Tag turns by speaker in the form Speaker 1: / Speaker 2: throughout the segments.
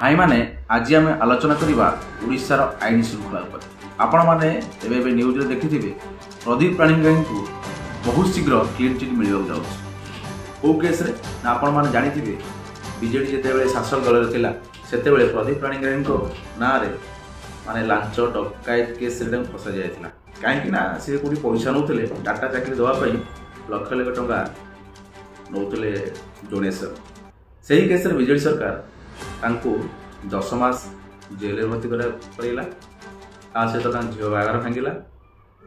Speaker 1: ଭାଇମାନେ, ଆଜି ଆମେ ଆଲୋଚନା କରିବା ଓଡ଼ିଶାର ଆଇନ ଶୃଙ୍ଖଳା ଉପରେ। ଆପଣମାନେ ଏବେ ଏବେ ନ୍ୟୁଜ୍ରେ ଦେଖିଥିବେ, ପ୍ରଦୀପ ପାଣିଗ୍ରାହୀଙ୍କୁ ବହୁତ ଶୀଘ୍ର କ୍ଲିନ୍ ଚିଟ୍ ମିଳିବାକୁ ଯାଉଛି। କେଉଁ କେସ୍ରେ ନା ଆପଣମାନେ ଜାଣିଥିବେ, ବିଜେଡ଼ି ଯେତେବେଳେ ଶାସକ ଦଳରେ ଥିଲା, ସେତେବେଳେ ପ୍ରଦୀପ ପାଣିଗ୍ରାହୀଙ୍କ ନାଁରେ ମାନେ ଲାଞ୍ଚ ଡକାୟତ କେସ୍ରେ ତାଙ୍କୁ ଫସାଯାଇଥିଲା। କାହିଁକି ନା ସେ କେଉଁଠି ପଇସା ନେଉଥିଲେ, ଟାଟା ଚାକିରି ଦେବା ପାଇଁ ଲକ୍ଷ ଲକ୍ଷ ଟଙ୍କା ନେଉଥିଲେ ଡୋନେସନ୍। ସେହି କେସ୍ରେ ବିଜେଡ଼ି ସରକାର ତାଙ୍କୁ 10 ମାସ ଜେଲରେ ଭର୍ତ୍ତି କରାଇଲା। ତା ସହିତ ତାଙ୍କ ଝିଅ ବାହାଘର ଭାଙ୍ଗିଲା,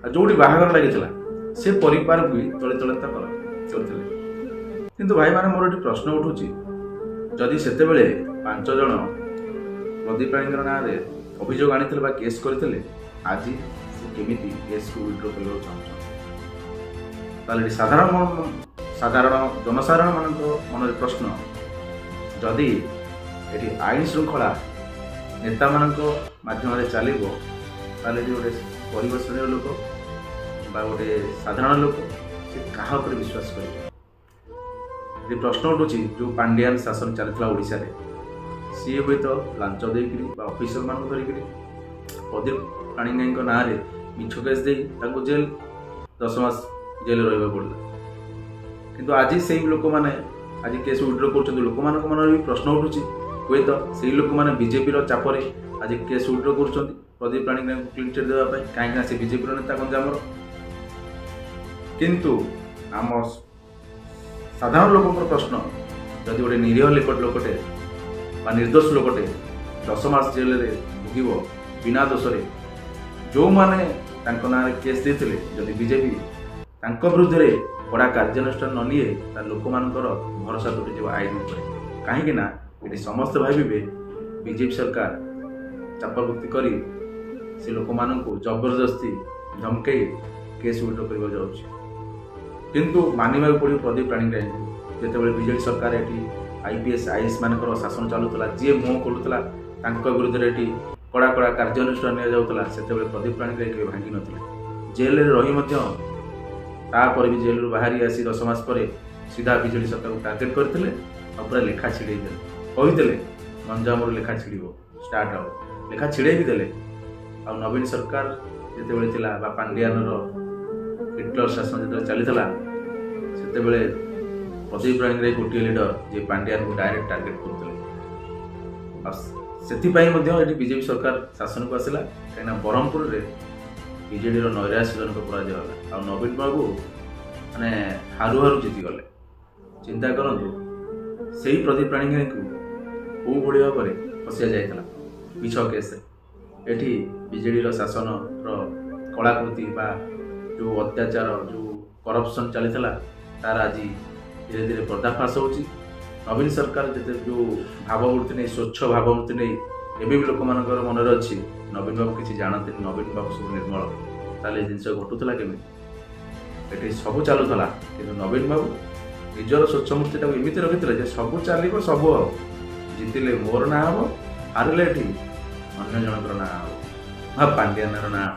Speaker 1: ଆଉ ଯେଉଁଠି ବାହାଘର ଲାଗିଥିଲା ସେ ପରିବାରକୁ ବି ତଳେ ତଳେ କରିଥିଲେ। କିନ୍ତୁ ଭାଇମାନେ, ମୋର ଏଠି ପ୍ରଶ୍ନ ଉଠୁଛି, ଯଦି ସେତେବେଳେ 5 ଜଣ ପ୍ରଦୀପ ପାଣିଙ୍କ ନାଁରେ ଅଭିଯୋଗ ଆଣିଥିଲେ ବା କେସ୍ କରିଥିଲେ, ଆଜି ସେ କେମିତି କେସ୍କୁ ୱିଡ୍ର କରିବାକୁ ଚାହୁଁଛନ୍ତି? ତାହେଲେ ଏଠି ସାଧାରଣ ଜନସାଧାରଣମାନଙ୍କ ମନରେ ପ୍ରଶ୍ନ, ଯଦି ଏଠି ଆଇନ ଶୃଙ୍ଖଳା ନେତାମାନଙ୍କ ମାଧ୍ୟମରେ ଚାଲିବ, ତାହେଲେ ଏଠି ଗୋଟେ ଗରିବ ଶ୍ରେଣୀର ଲୋକ ବା ଗୋଟେ ସାଧାରଣ ଲୋକ ସେ କାହା ଉପରେ ବିଶ୍ୱାସ କରିବ? ଏଠି ପ୍ରଶ୍ନ ଉଠୁଛି, ଯେଉଁ ପାଣ୍ଡିଆନ ଶାସନ ଚାଲିଥିଲା ଓଡ଼ିଶାରେ, ସିଏ ହୁଏତ ଲାଞ୍ଚ ଦେଇକରି ବା ଅଫିସରମାନଙ୍କୁ ଧରିକରି ପ୍ରଦୀପ ପାଣିଗ୍ରାହୀଙ୍କ ନାଁରେ ମିଛ କେସ୍ ଦେଇ ତାଙ୍କୁ ଜେଲ୍ 10 ମାସ ଜେଲରେ ରହିବାକୁ ପଡ଼ିଲା। କିନ୍ତୁ ଆଜି ସେଇ ଲୋକମାନେ ଆଜି କେସ୍ ୱିଡ୍ର କରୁଛନ୍ତି। ଲୋକମାନଙ୍କ ମନରେ ବି ପ୍ରଶ୍ନ ଉଠୁଛି, ହୁଏତ ସେଇ ଲୋକମାନେ ବିଜେପିର ଚାପରେ ଆଜି କେସ୍ ୱିଡ୍ର କରୁଛନ୍ତି ପ୍ରଦୀପ ପାଣିଗ୍ରାହୀଙ୍କୁ କ୍ଲିନ୍ ଚିଟ୍ ଦେବା ପାଇଁ, କାହିଁକିନା ସେ ବିଜେପିର ନେତା ଗଞ୍ଜାମର। କିନ୍ତୁ ଆମ ସାଧାରଣ ଲୋକଙ୍କର ପ୍ରଶ୍ନ, ଯଦି ଗୋଟେ ନିରୀହ ଲୋକଟେ ବା ନିର୍ଦ୍ଦୋଷ ଲୋକଟେ 10 ମାସ ଜେଲରେ ଭୋଗିବ ବିନା ଦୋଷରେ, ଯେଉଁମାନେ ତାଙ୍କ ନାଁରେ କେସ୍ ଦେଇଥିଲେ, ଯଦି ବିଜେପି ତାଙ୍କ ବିରୁଦ୍ଧରେ କଡ଼ା କାର୍ଯ୍ୟାନୁଷ୍ଠାନ ନ ନିଏ, ତା ଲୋକମାନଙ୍କର ଭରସା ତୁଟିଯିବ ଆଇନ ଉପରେ। କାହିଁକି ନା ଏଠି ସମସ୍ତେ ଭାବିବେ ବିଜେପି ସରକାର ଚାପାବୃତ୍ତି କରି ସେ ଲୋକମାନଙ୍କୁ ଜବରଦସ୍ତି ଧମକେଇ କେସ୍ ୱିଡ୍ର କରିବାକୁ ଯାଉଛି। କିନ୍ତୁ ମାନିବାକୁ ପଡ଼ିବ ପ୍ରଦୀପ ପାଣିଗ୍ରାହୀଙ୍କୁ, ଯେତେବେଳେ ବିଜେଡ଼ି ସରକାର ଏଠି I P S I S ମାନଙ୍କର ଶାସନ ଚାଲୁଥିଲା, ଯିଏ ମୁହଁ ଖୋଲୁଥିଲା ତାଙ୍କ ବିରୁଦ୍ଧରେ ଏଠି କଡ଼ା କଡ଼ା କାର୍ଯ୍ୟାନୁଷ୍ଠାନ ନିଆଯାଉଥିଲା, ସେତେବେଳେ ପ୍ରଦୀପ ପାଣିଗ୍ରାହୀ କେବେ ଭାଙ୍ଗି ନଥିଲେ। ଜେଲରେ ରହି ମଧ୍ୟ, ତାପରେ ବି ଜେଲରୁ ବାହାରି ଆସି 10 ମାସ ପରେ ସିଧା ବିଜେଡ଼ି ସରକାରକୁ ଟାର୍ଗେଟ୍ କରିଥିଲେ ଆଉ ପୁରା ଲେଖା ଛିଡ଼େଇ ଦେଲେ। କହିଥିଲେ ଗଞ୍ଜାମରୁ ଲେଖା ଛିଡ଼ିବ, ଷ୍ଟାର୍ଟ ହେବ, ଲେଖା ଛିଡ଼େଇ ବି ଦେଲେ। ଆଉ ନବୀନ ସରକାର ଯେତେବେଳେ ଥିଲା ବା ପାଣ୍ଡିଆନର ହିଟଲର ଶାସନ ଯେତେବେଳେ ଚାଲିଥିଲା, ସେତେବେଳେ ପ୍ରଦୀପ ପାଣିଗ୍ରାହୀ ଗୋଟିଏ ଲିଡର ଯିଏ ପାଣ୍ଡିଆନକୁ ଡାଇରେକ୍ଟ ଟାର୍ଗେଟ୍ କରୁଥିଲେ। ଆଉ ସେଥିପାଇଁ ମଧ୍ୟ ଏଠି ବିଜେପି ସରକାର ଶାସନକୁ ଆସିଲା, କାହିଁକିନା ବ୍ରହ୍ମପୁରରେ ବିଜେଡ଼ିର ନୈରାଶ୍ୟଜନକ ପରାଜୟ ହେଲା ଆଉ ନବୀନ ବାବୁ ମାନେ ହାରୁ ହାରୁ ଜିତିଗଲେ। ଚିନ୍ତା କରନ୍ତୁ, ସେଇ ପ୍ରଦୀପ ପାଣିଗ୍ରାହୀଙ୍କୁ କେଉଁ ଭଳି ଭାବରେ ଫସିଆ ଯାଇଥିଲା ମିଛ କେସ୍ରେ। ଏଠି ବିଜେଡ଼ିର ଶାସନର କଳାକୃତି ବା ଯେଉଁ ଅତ୍ୟାଚାର, ଯେଉଁ କରପସନ୍ ଚାଲିଥିଲା, ତାର ଆଜି ଧୀରେ ଧୀରେ ପର୍ଦ୍ଦାଫାଶ ହେଉଛି। ନବୀନ ସରକାର ଯେତେ ଯେଉଁ ଭାବମୂର୍ତ୍ତି ନେଇ, ସ୍ୱଚ୍ଛ ଭାବମୂର୍ତ୍ତି ନେଇ, ଏବେ ବି ଲୋକମାନଙ୍କର ମନରେ ଅଛି ନବୀନ ବାବୁ କିଛି ଜାଣନ୍ତିନି, ନବୀନ ବାବୁ ସବୁ ନିର୍ମଳ। ତାହେଲେ ଏ ଜିନିଷ ଘଟୁଥିଲା କେମିତି? ଏଠି ସବୁ ଚାଲୁଥିଲା, କିନ୍ତୁ ନବୀନ ବାବୁ ନିଜର ସ୍ୱଚ୍ଛ ମୂର୍ତ୍ତିଟାକୁ ଏମିତି ରଖିଥିଲେ ଯେ ସବୁ ଚାଲିବ, ସବୁ ହବ, ଜିତିଲେ ମୋର ନାଁ ହବ, ହାରିଲେ ଏଠି ଅନ୍ୟ ଜଣଙ୍କର ନାଁ ହବ ବା ପାଣ୍ଡିଆନର ନାଁ।